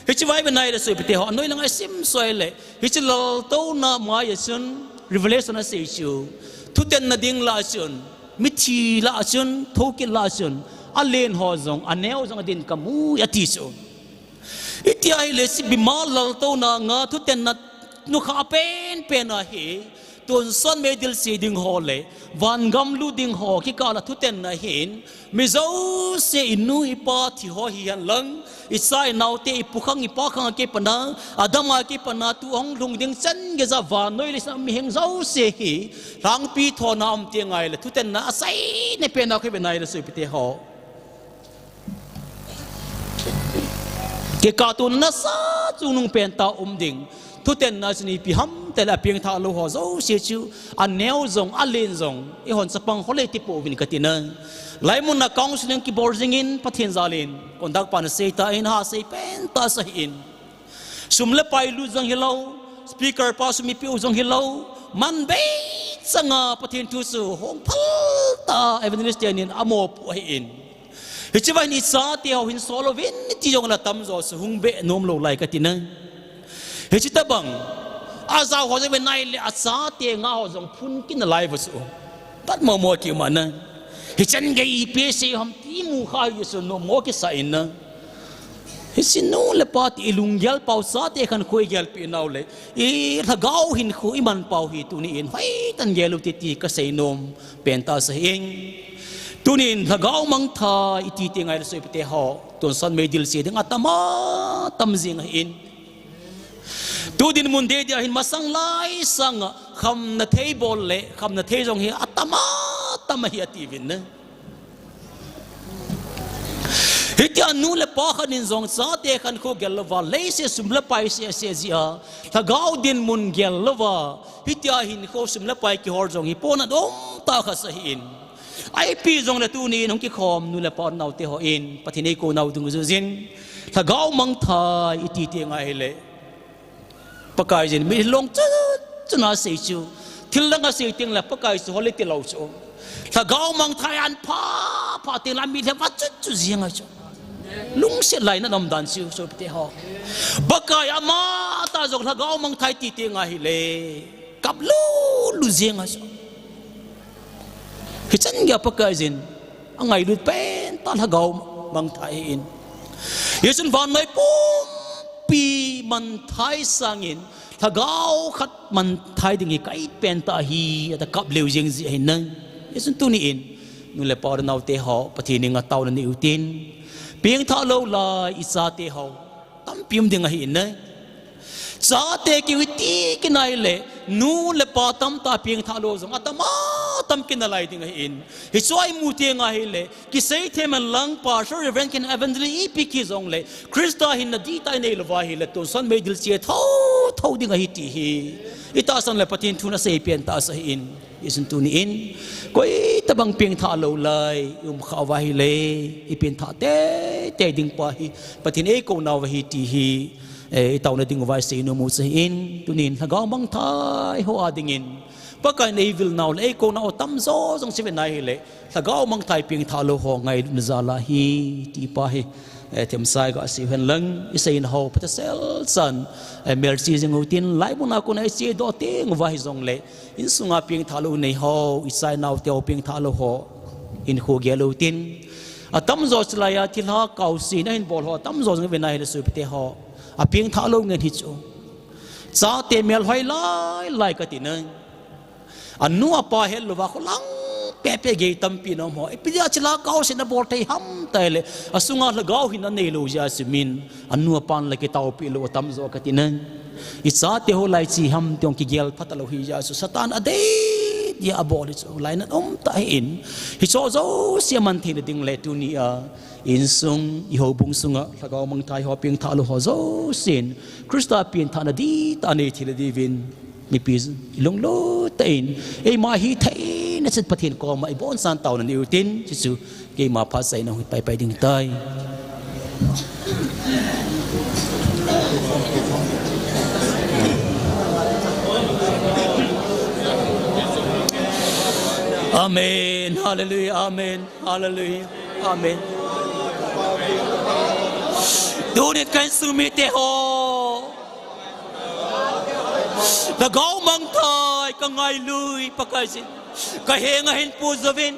Hiche vai ve nai le sopite ho, anoi lang a isim soi le, hiche laltouna mai a chun, Revelation asei chu, thutenna ding lah a chun, mithi lah a chun, thokit lah a chun, alen ho jong, aneo jong adin kamu e ati chu. Itia hile hiche bima laltouna nga thutenna nukhah penpen a hi, tonsot meidil che ding ho le, vangam lut ding ho kikah a thutenna hin, mi jouse inu ipa thi ho hihen lang, icha inao te, ipu khang ipa khang a kipana, Adam a kipana, tu ahung lhung ding chan geiya vannoi leiset a mihing jouse hi, lhangpi thona um teng ahile thutenna aseina pen a kho ve nai le sopite ho. Kikah tona nasa chungnung pen tah um ding. Thutenna chun ipi ham tile apengtha lou ho jouse chu, aneo jong, alen jong, eihon chapang ho le ti pouvin kati nai. Laimun a counseling kibol jing in Pathen jal in, conduct pan asei tan, ahasei pen tah asei in. Sum le pai lut jong hilou, speaker pa sum ipeh u jong hilou, man bei changa Pathen thu chu hong phal tah a evangelist ten in amopoh ahin. Hiche vai hin ichate ho hin sol uvin ti jong la tamjo chu hung beh nom lou lai kati nai. Hiche tabang, ajao ho jong ve nai le achate nga ho jong phun kit nalai uva chu. Pat momo kium ana. Hichan gei ipi asei ham ti mu kha hi chu nommo kisa in ahi. Hiche nu le pa ti ilunggel pau chate khankho igelpeh nau le, ilhagao hinkho iman pau hi tuni in hoitah in gel u hite ti kasei nom pen tah asei in. Tuni in lhagao mangthah iti teng ahile sopite ho, tonsot meidil che ding atam a tam jing ahin. Tu dinmun dei dia hin masang lai sanga khamna thei bol le khamna thei jong hi atam a tam ahi atiuvin ahi. Hitia nu le pa khat in jong chate khankho gel louva, leiset sum le pai sese jeh a, lhagao dinmun gel louva, hitia hinkho sum le pai kihol jong hi pohnat um tah khat ahin. Ipi jong le tuni in hung kikhom nu le pa u naote hon, Pathen eikou nau dungjuijin, lhagao mangthah iti teng ahile, Pakaiyin mitlhi long chu, chu na sei chu. Thil dang asei teng le Pakai chu hol iti lou chu. Lhagao mangthah in apha, pha teng le mitlhi va chu, chu jing ahi chu. Lungset lainat um dan chu, sopite ho. Pakai ama tah jong lhagao mangthai ti teng ahile, kap lulu jeng ahi chu. Hichan geiya Pakaiyin angailut pen tah lhagao mangthai ahin. Hichun vannoi pumpi mangthai sangin lhagao khat mangthai ding hi ka-it pen tah ahi, ati kap leu jeng ji ahi nai. Hichun tuni in, nu le pa u le naote ho, Pathen henga taona nei utin, pengthah lou lai ichate ho tampi um ding ahi nai. Chate keu iti kinai le, nu le pa tamtah pengthah lou jong atam atam kinalai ding ahin. Hichu imu teng ahile, kisei them hen lang, Pastor, Reverend, Ken, Evangelist ipi kihi jongle, Christa hinna dihtah inei louva ahile, tonsot meidil che thotho ding ahi ti hi itahsan le Pathen thun asei pen tah ahin. Hichun tuni in, koi tabang pengthah lou lai i um khah uva ahile, i pengthah teitei ding pa hi Pathen in eikou nauva ahi ti hi, eh, i taona ding uva isei nom u chu ahin. Tuni in lhagao mangthai ho a dingin Pakaiyin eivil nau le eikou nau atamjo jong chu ive nai ahile, lhagao mangthai pengthah lou ho ngailutna jal ahi ti pa hi, eh, themsa iga sei u hen lang, isei nau ho phatecha sel chan, eh, melchih jing utin, laimun a kona iche doh teng uva hijongle, insunga pengthah lou nei ho, icha inao teu pengthah lou ho, hinkho gel utin. Atamjo chu laiya thilha kaosen ahin bol ho atamjo jong ive nai ahile sopite ho, apengthah lou ngen hi chu. Chate melhoi lai lai kati nai. Anu apa het louva kholang pehpeh gei tampi ana um ho. Ipi dia thilha kaosen abol thei ham tile, asunga lhagao hinna neilou jeh a chu min, anu apan la kitaopi lou atamjo kati nai. Ichate ho lai chi ham ti jong kigel phat talou hi jeh a chu Satan adei dia abol hi chu lainat um tah ahin. Hicho jouse aman theina ding le tuni a insung, i houbung sunga lhagao mangthai ho pengthah lou ho jousen Christa pengthahna dihtah anei thei lou diuvin, mipi ilunglut tah in eima hitheina chet Pathen koma ibonchauvin taona nei utin, chuchu keima phat chaina hung paipai ding tai. Amen. Hallelujah. Amen. Hallelujah. Amen. Tunin ka insung mite ho, lhagao mangthai kangailut Pakaiyin, kahenga hin puijouvin,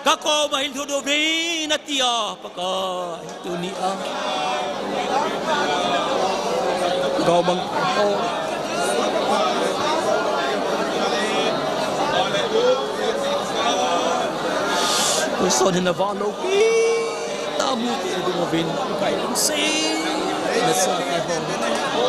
kakoma hin lhutdoh uvin atia Pakai. Tuni a lhagao mangthai ho, Pathen in aval loupi tah a mu theina ding uvin, Pakai lungset nasa keiho.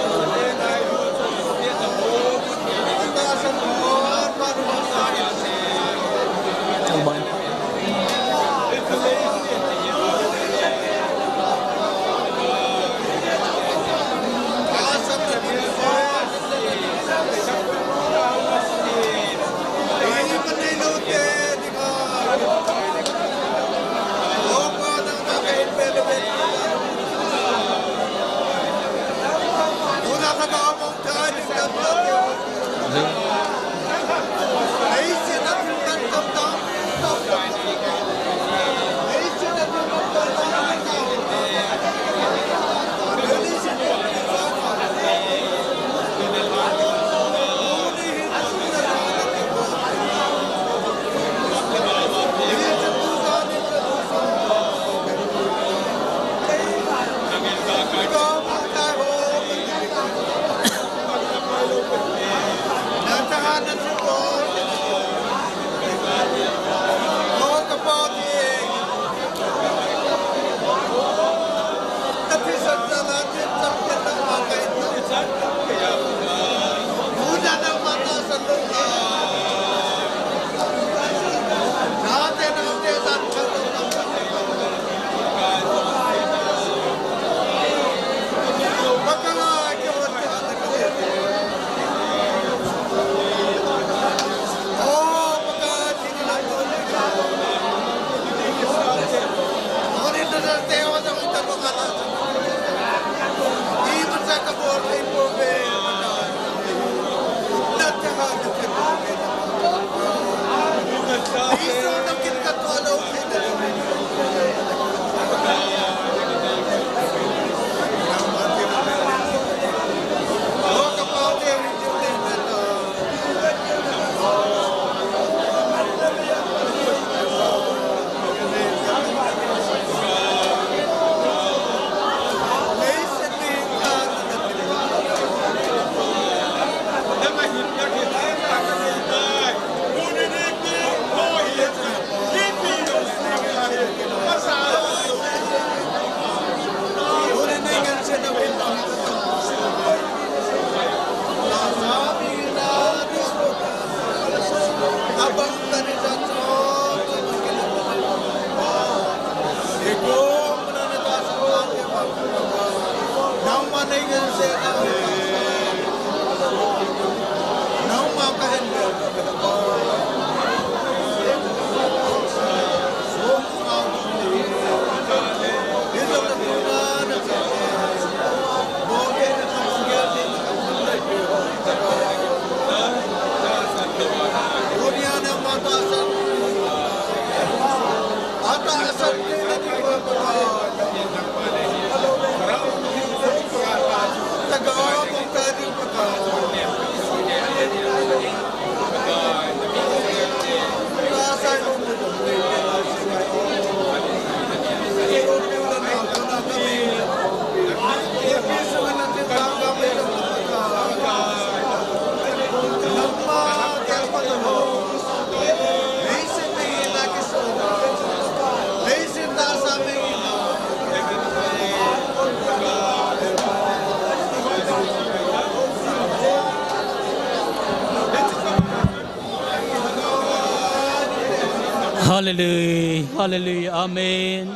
Hallelujah, hallelujah, amen.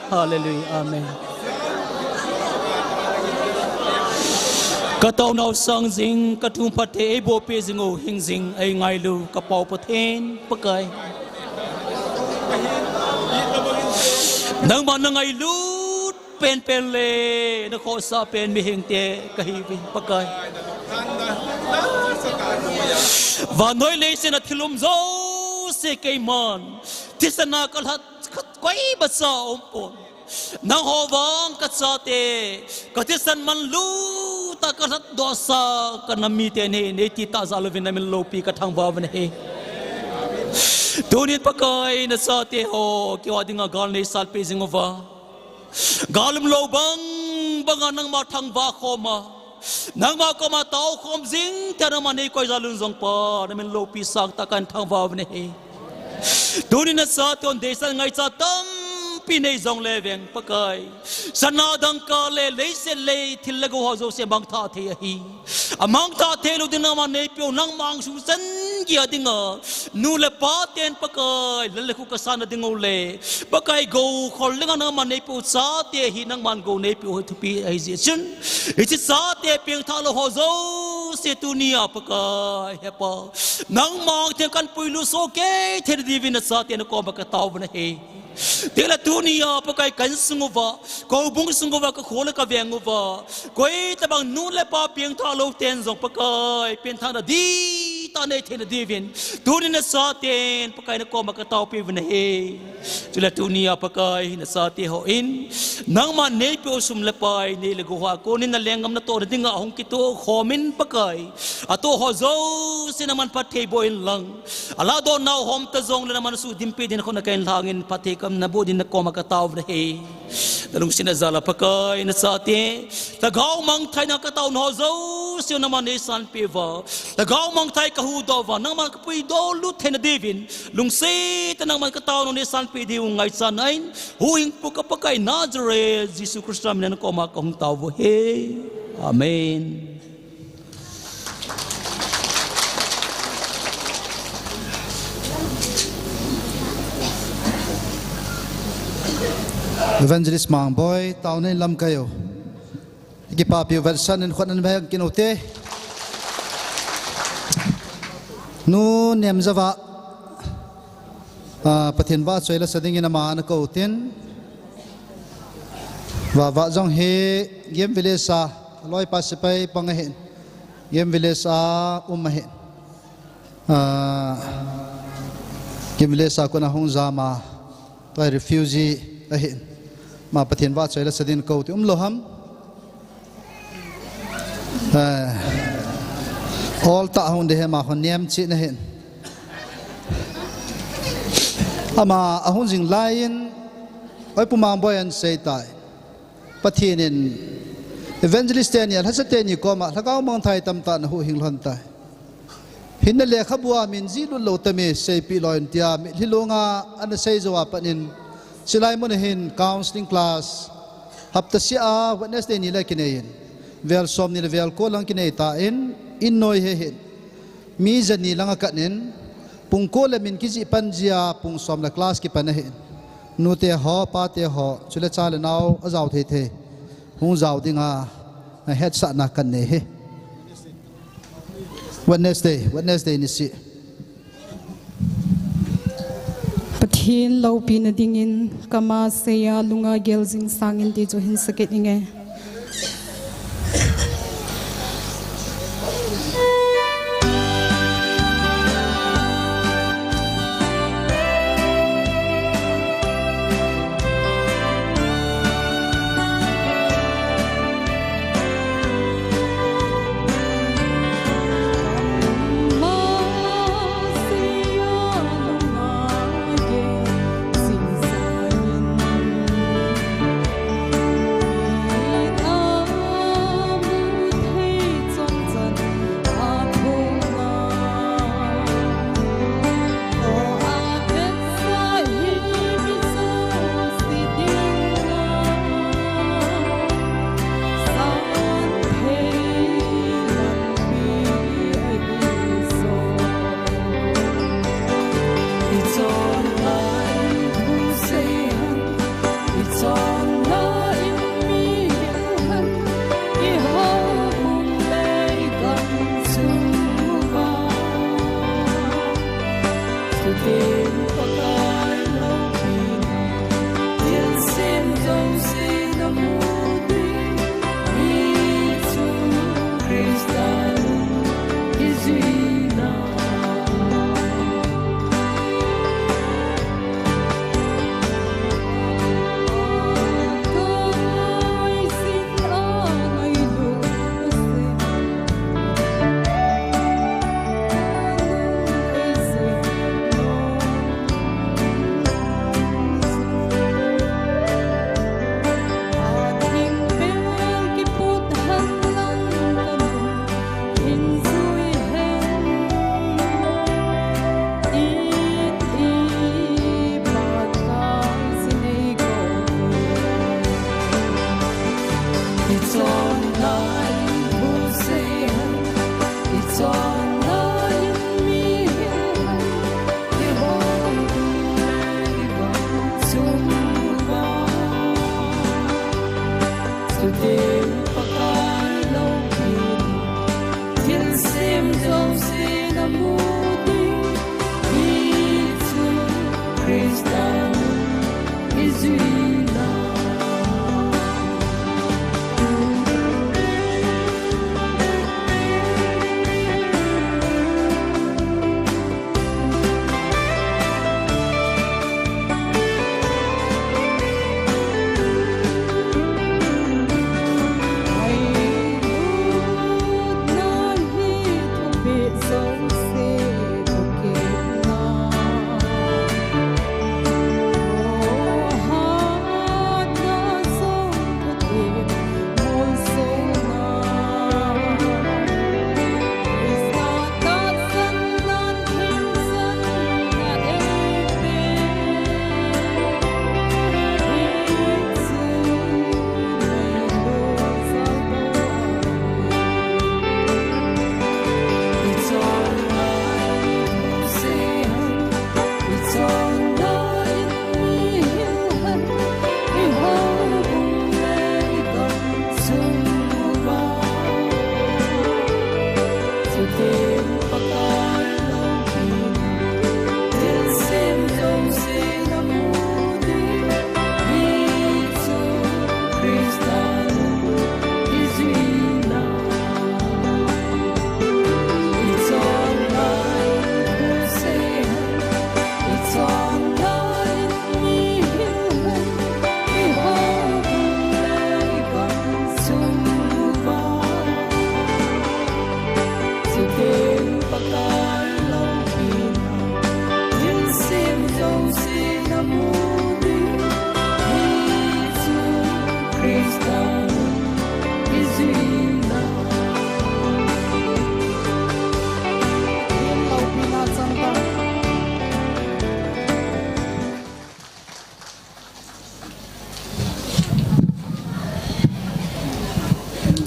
Hallelujah, amen. Ka taonau sang jing, ka thum phat thei, ei bolpi jing u hing jing, ei ngailu, ka Pau Pathen, Pakai. Nangma na ngailut penpen le na khohsah pen mihing te ka hiuvin, Pakai. Vannoi leiset a thil um jouse keiman thisan a ka lhat khat koi basa um pon. Nangho vang ka chate ka thisan manlut a ka lhatdoh sa ka nam mite nei, nei ti tah jal uvin na min loupi ka thangvah uvin ahi. Tunin Pakai na chate ho keiho dinga gal nei salpeh jing uva. Gal umlou bang banga nangma thangvah khom a, nangma koma tao khom jing thei a nangma nei koi jal un jong Pa, na min loupi sangtah a kahin thangvah uvin ahi. Tunin na chate hon deisan ngaicha tampi nei jongle veng Pakai, sana dangka le leiset lei thil le gou ho jouse mangthah thei ahi. A mangthah theilou ding nangma neipeh u, nangma angsunga chan geiya dinga nu le pa ten Pakai lal le khu ka sana ding u le Pakai gou khol lenga nangma neipeh u chate hi, nangman gou neipeh u hi thupi ahi jeh chun, hiche chate pengthah lou ho jouse tunia Pakai, he Pa, nangma angtheng kahin puilut soh kei theina diuvin na chate na koma ka taovin ahi. Tile tunia Pakai ka insung uva, ka houbung sung uva, ka kho le ka veng uva, koi tabang nu le pa pengthah lou ten jong Pakai, pengthahna dihtah nei theina diuvin, tunin na chaten Pakai na koma ka taopi uvin ahi. Chule tunia Pakai na chate hon, nangman neipeh u sum le pai, nei le gou ho a konin na lenggam na tohna dinga hung kitoh khom in Pakai, atoh ho jouse nangman phatthei boh in lang, alahdoh nau hom ta jongle nangman suhdinpi ding khut na kahin lhangin phatthei kahin boh ding na koma ka taovin ahi. Na lungset na jal a Pakai na chate, lhagao mangthai na ka taona ho jouse nangman nei sanpeh uva, lhagao mangthai ka huhdoh uva, nangman ka puidoh lut theina diuvin, lungset a nangman ka taona nei sanpeh diu ngaichat in, huhhingpu ka Pakai Nazareth Jesu Christa mina na koma ka hung tao uve. Amen. Evangelist Mangboi, taona in lamkai o. Kipapi u, vetsan in khut na beng kit u te. Nu Nemjava, ah, Pathen vahchoi la sa dingin ama na kou tin. Vahvah jong hi Game Village a, loipa sepai pang ahin. Game Village a um ahin. Ah, Game Village a kona hung jam a, tua refugee ahin. Ama Pathen vahchoi la sa dingin kou ti, umlou ham. Eh, ol tah hung ding ahi, ama hung nem cheh na hin. Ama ahung jing laiyin, Oi Pu Mangboi ahin sei tai. Pathen in evangelist teni, lhasa teni koma lhagao mangthai tamtah na huhhing lhon tai. Hinna lekhabua min jih lut lou tami seipeh lou in tia mitlhi longa ana sei jou a pat in, chulai mun a hin counseling class hapta seh a Wednesday ni le kinei in, vel som ni le vel ko lang kinei tan, in noi hi hin mi jani lang a kat in, pung ko le min kijih pan jia pung som le class kipan ahin. Nute ho, pate ho, chule cha le nao ajao thei thei hung jao dinga hetsahna kanei hi. Wednesday, Wednesday nisi. Pathen loupina dingin kama seiya lunga gel jing sangin ti chu hin sakit inge.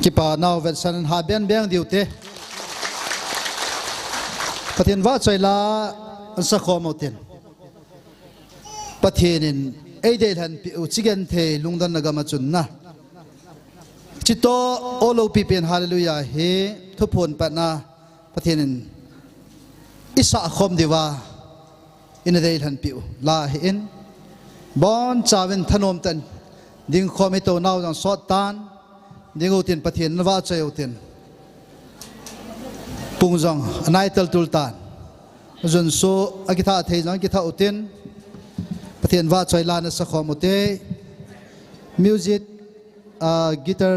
Kipa nau vetsan ha ben beng diu te. Pathen vahchoi la an sa khom u tin. Pathen in ei deilhen pi u chi genthei lungdonna gam a chun na. Chito, olo pipen hallelujah hi thuphon patna Pathen in isah khom diuva ina deilhen piu la ahin, bonchauvin thanom tah in dingkhom hito nau jong sot tan, ding utin Pathen in vahchoi utin. Pung jong anai taltul tan. Jun su akitha thei jong kitha utin. Pathen vahchoi la nasa khom ute. Music, ah, guitar